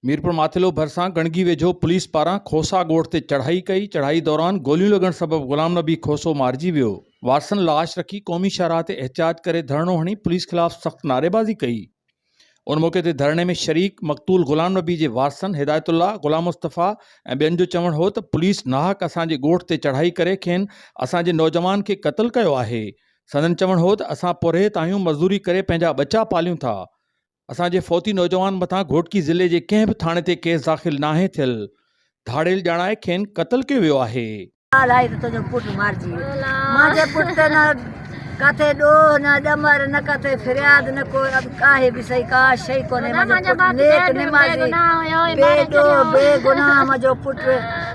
ميرپور ماٿيلو ڀرسان گڻگي ويجهو پوليس پاران کوسا ڳوٺ تي چڙهائي ڪئي، چڙهائي دوران گوليون لڳڻ سبب غلام نبي کوسو مارجي ويو، وارثن لاش رکي قومي شاهراهه تي احتجاج ڪري ڌرڻو هڻي پوليس خلاف سخت نعريبازي ڪئي. ان موقعي تي ڌرڻي ۾ شريڪ مقتول غلام نبي جي وارثن هدايت الله، غلام مصطفيٰ ۽ ٻين جو چوڻ هو ته پوليس ناحق اسان جي ڳوٺ تي چڙهائي ڪري کين اسان جي نوجوان کي قتل ڪيو آهي، سندن چوڻ هو ته اسان پورهيت آهيون مزدوري ڪري پنهنجا ٻچا پاليون ٿا، اسان جي فوتي نوجوان مٿان گهوٽڪي ضلعي جي ڪنهن به ٿاڻي تي ڪيس داخل ناهي ٿيل، ڌاڙيل ڄاڻائي کين قتل ڪيو ويو آهي. ڳالهه آئي ته تنهنجو پٽ مارجي ويو. مانجي پٽ تي نه ڪاٿي ڏوهه نه ڏمر نه ڪاٿي فرياد نه ڪو آهي به سهي ڪا شيء ڪونهي منهنجو پٽ نيڪ نمازي بي ڏوهه بي گناهه منهنجو پٽ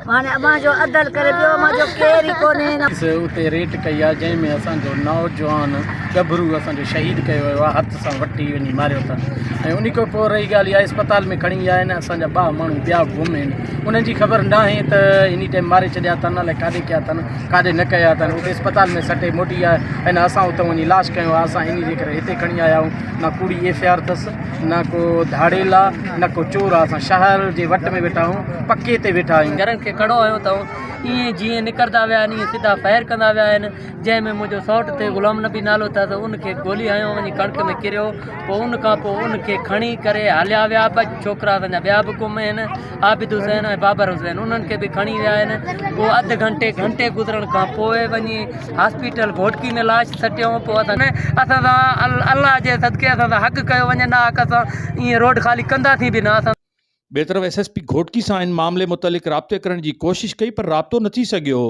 هاڻي امان جو عدل ڪري ٻيو امان جو ڪير ئي ڪونهي نه. پوليس اتي ريٽ ڪئي آهي جنهن ۾ اسان جو نوجوان ڳڀرو اسان جو شهيد ڪيو ويو آهي هٿ سان وٺي وڃي ماريو اٿن ۽ انهي کان پوء رهي ڳالهه اها اسپتال ۾ کڻي ويا آهن اسان جا ٻه ماڻهو ٻيا گم آهن انهن جي خبر ناهي ته انهي ٽائيم ماري ڇڏيا اٿن الائي ڪاڏي ڪيا اٿن ڪاڏي نه ڪيا اٿن اتي اسپتال ۾ سٽي موٽي آيا آهن اسان اتان وڃي لاش کنيو آهي اسان انهي جي ڪري هتي کڻي آيا آهيون نه ڪوڙي ايف I R اٿس نه ڪو ڌاڙيل آ نه ڪو چور آ اسان شهر جي وٽ ۾ ويٺا آهيون پڪي تي ويٺا آهيون. گهرن کي ڪڙو هنيو اٿئون ائين جيئن نڪرندا ويا آهن ائين سڌا فائر ڪندا ويا آهن جنهن ۾ منهنجو سئوٽ تي غلام نبي نالو اٿس ان کي گولي هنيو وڃي ڪڻڪ ۾ ڪريو پوء ان کان پوء ان کي کڻي ڪري هليا ويا ٻه ڇوڪرا اسان جا ٻيا به گم آهن عابد حسين ۽ بابر حسين انهن کي به کڻي ويا آهن پوء اڌ گهنٽي گهنٽي گذرڻ کان پوء وڃي هاسپيٽل گهوٽڪي ۾ لاش سٽيائون پوء اسان اسان سان الله جي صدقي اسان سان حق ڪيو وڃي نه حق اسان ائين روڊ خالي ڪنداسين به نه اسان. ٻئي طرف ايس ايس پي گهوٽڪي سان ان معاملي متعلق رابطي ڪرڻ جي ڪوشش ڪئي پر رابطو نه ٿي سگهيو.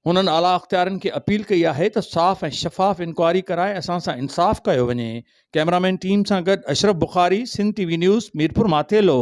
هنن اعليٰ اختيارين کي اپيل ڪئي آهي ته صاف ۽ شفاف انڪوائري ڪرائي اسان سان انصاف ڪيو وڃي. ڪئميرامين ٽيم سان گڏ Ashraf Bukhari, Sindh T V news, Mirpur Mathelo.